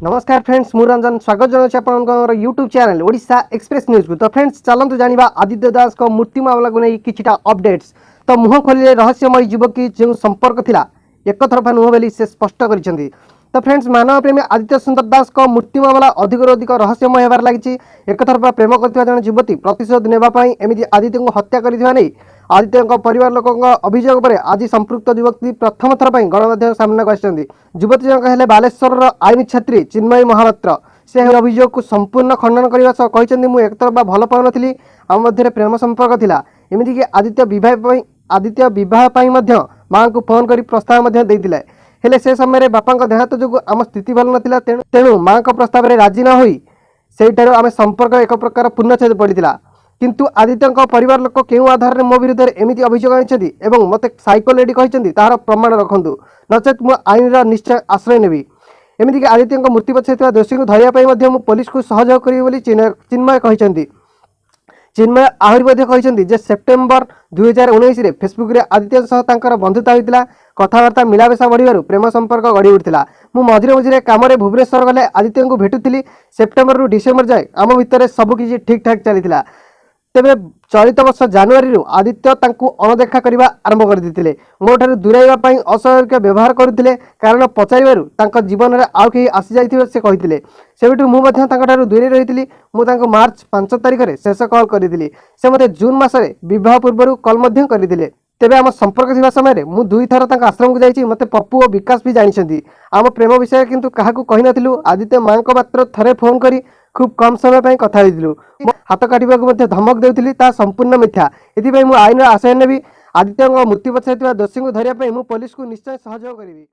ନମସ୍କାର ଫ୍ରେଣ୍ଡସ୍, ମୁଁ ରଞ୍ଜନ ସ୍ୱାଗତ ଜଣାଉଛି ଆପଣଙ୍କର ୟୁଟ୍ୟୁବ୍ ଚ୍ୟାନେଲ୍ ଓଡ଼ିଶା ଏକ୍ସପ୍ରେସ୍ ନ୍ୟୁଜ୍କୁ। ତ ଫ୍ରେଣ୍ଡସ୍, ଚାଲନ୍ତୁ ଜାଣିବା ଆଦିତ୍ୟ ଦାସଙ୍କ ମୃତ୍ୟୁ ମାମଲାକୁ ନେଇ କିଛିଟା ଅପଡେଟ୍ସ। ତ ମୁହଁ ଖୋଲିଲେ ରହସ୍ୟମୟୀ ଯୁବତୀ, ଯେଉଁ ସମ୍ପର୍କ ଥିଲା ଏକତରଫା ନୁହଁ ବୋଲି ସେ ସ୍ପଷ୍ଟ କରିଛନ୍ତି। ତ ଫ୍ରେଣ୍ଡସ୍, ମାନବ ପ୍ରେମୀ ଆଦିତ୍ୟ ସୁନ୍ଦର ଦାସଙ୍କ ମୃତ୍ୟୁ ମାମଲା ଅଧିକରୁ ଅଧିକ ରହସ୍ୟମୟ ହେବାରେ ଲାଗିଛି। ଏକତରଫା ପ୍ରେମ କରିଥିବା ଜଣେ ଯୁବତୀ ପ୍ରତିଶୋଧ ନେବା ପାଇଁ ଏମିତି ଆଦିତ୍ୟଙ୍କୁ ହତ୍ୟା କରିଥିବା ନେଇ ଆଦିତ୍ୟଙ୍କ ପରିବାର ଲୋକଙ୍କ ଅଭିଯୋଗ ପରେ ଆଜି ସମ୍ପୃକ୍ତ ଯୁବତୀ ପ୍ରଥମ ଥର ପାଇଁ ଗଣମାଧ୍ୟମ ସାମ୍ନାକୁ ଆସିଛନ୍ତି। ଯୁବତୀ ଜଣକ ହେଲେ ବାଲେଶ୍ୱରର ଆଇନ ଛାତ୍ରୀ ଚିନ୍ମୟୀ ମହାପାତ୍ର। ସେ ଏହି ଅଭିଯୋଗକୁ ସମ୍ପୂର୍ଣ୍ଣ ଖଣ୍ଡନ କରିବା ସହ କହିଛନ୍ତି, ମୁଁ ଏକତରଫା ଭଲ ପାଉନଥିଲି। ଆମ ମଧ୍ୟରେ ପ୍ରେମ ସମ୍ପର୍କ ଥିଲା। ଏମିତିକି ଆଦିତ୍ୟ ବିବାହ ପାଇଁ ମଧ୍ୟ ମାଆଙ୍କୁ ଫୋନ୍ କରି ପ୍ରସ୍ତାବ ମଧ୍ୟ ଦେଇଥିଲେ। ହେଲେ ସେ ସମୟରେ ବାପାଙ୍କ ଦେହାନ୍ତ ଯୋଗୁଁ ଆମ ସ୍ଥିତି ଭଲ ନଥିଲା। ତେଣୁ ମାଆଙ୍କ ପ୍ରସ୍ତାବରେ ରାଜି ନ ହୋଇ ସେଇଠାରୁ ଆମେ ସମ୍ପର୍କ ଏକ ପ୍ରକାର ପୂର୍ଣ୍ଣଚ୍ଛେଦ ପଡ଼ିଥିଲା। କିନ୍ତୁ ଆଦିତ୍ୟଙ୍କ ପରିବାର ଲୋକ କେଉଁ ଆଧାରରେ ମୋ ବିରୁଦ୍ଧରେ ଏମିତି ଅଭିଯୋଗ ଆଣିଛନ୍ତି ଏବଂ ମୋତେ ସାଇକୋ ଲେଡି କହିଛନ୍ତି, ତାହାର ପ୍ରମାଣ ରଖନ୍ତୁ, ନଚେତ୍ ମୁଁ ଆଇନର ନିଶ୍ଚୟ ଆଶ୍ରୟ ନେବି। ଏମିତିକି ଆଦିତ୍ୟଙ୍କ ମୃତ୍ୟୁ ପଛରେ ଥିବା ଦୋଷୀଙ୍କୁ ଧରିବା ପାଇଁ ମଧ୍ୟ ମୁଁ ପୋଲିସକୁ ସହଯୋଗ କରିବି ବୋଲି ଚିନ୍ମୟ କହିଛନ୍ତି। ଚିନ୍ମୟ ଆହୁରି ମଧ୍ୟ କହିଛନ୍ତି ଯେ ସେପ୍ଟେମ୍ବର 2019ରେ ଫେସବୁକରେ ଆଦିତ୍ୟଙ୍କ ସହ ତାଙ୍କର ବନ୍ଧୁତା ହୋଇଥିଲା। କଥାବାର୍ତ୍ତା, ମିଳାମିଶା ବଢ଼ିବାରୁ ପ୍ରେମ ସମ୍ପର୍କ ଗଢ଼ି ଉଠିଥିଲା। ମୁଁ ମଝିରେ ମଝିରେ କାମରେ ଭୁବନେଶ୍ୱର ଗଲେ ଆଦିତ୍ୟଙ୍କୁ ଭେଟୁଥିଲି। ସେପ୍ଟେମ୍ବରରୁ ଡିସେମ୍ବର ଯାଏ ଆମ ଭିତରେ ସବୁକିଛି ଠିକ୍ଠାକ୍ ଚାଲିଥିଲା। ତେବେ ଚଳିତ ବର୍ଷ ଜାନୁଆରୀରୁ ଆଦିତ୍ୟ ତାଙ୍କୁ ଅଣଦେଖା କରିବା ଆରମ୍ଭ କରିଦେଇଥିଲେ। ମୋଠାରୁ ଦୂରାଇବା ପାଇଁ ଅସ୍ୱାଭାବିକ ବ୍ୟବହାର କରୁଥିଲେ। କାରଣ ପଚାରିବାରୁ ତାଙ୍କ ଜୀବନରେ ଆଉ କେହି ଆସିଯାଇଥିବେ ସେ କହିଥିଲେ। ସେବେଠୁ ମୁଁ ମଧ୍ୟ ତାଙ୍କଠାରୁ ଦୂରେଇ ରହିଥିଲି। ମୁଁ ତାଙ୍କୁ ମାର୍ଚ୍ଚ 5 ତାରିଖରେ ଶେଷ କଲ୍ କରିଥିଲି। ସେ ମୋତେ ଜୁନ୍ ମାସରେ ବିବାହ ପୂର୍ବରୁ କଲ୍ ମଧ୍ୟ କରିଥିଲେ। ତେବେ ଆମ ସମ୍ପର୍କ ଥିବା ସମୟରେ ମୁଁ ଦୁଇଥର ତାଙ୍କ ଆଶ୍ରମକୁ ଯାଇଛି। ମୋତେ ପପୁ ଓ ବିକାଶ ବି ଜାଣିଛନ୍ତି। ଆମ ପ୍ରେମ ବିଷୟରେ କିନ୍ତୁ କାହାକୁ କହିନଥିଲୁ। ଆଦିତ୍ୟ ମାଙ୍କ ମାତ୍ର ଥରେ ଫୋନ୍ କରି ଖୁବ୍ କମ୍ ସମୟ ପାଇଁ କଥା ହୋଇଥିଲୁ। ମୋ ହାତ କାଟିବାକୁ ମଧ୍ୟ ଧମକ ଦେଉଥିଲି, ତାହା ସମ୍ପୂର୍ଣ୍ଣ ମିଥ୍ୟା। ଏଥିପାଇଁ ମୁଁ ଆଇନର ଆଶ୍ରୟ ନେବି। ଆଦିତ୍ୟଙ୍କ ମୃତ୍ୟୁ ପଛରେ ଥିବା ଦୋଷୀଙ୍କୁ ଧରିବା ପାଇଁ ମୁଁ ପୋଲିସକୁ ନିଶ୍ଚୟ ସହଯୋଗ କରିବି।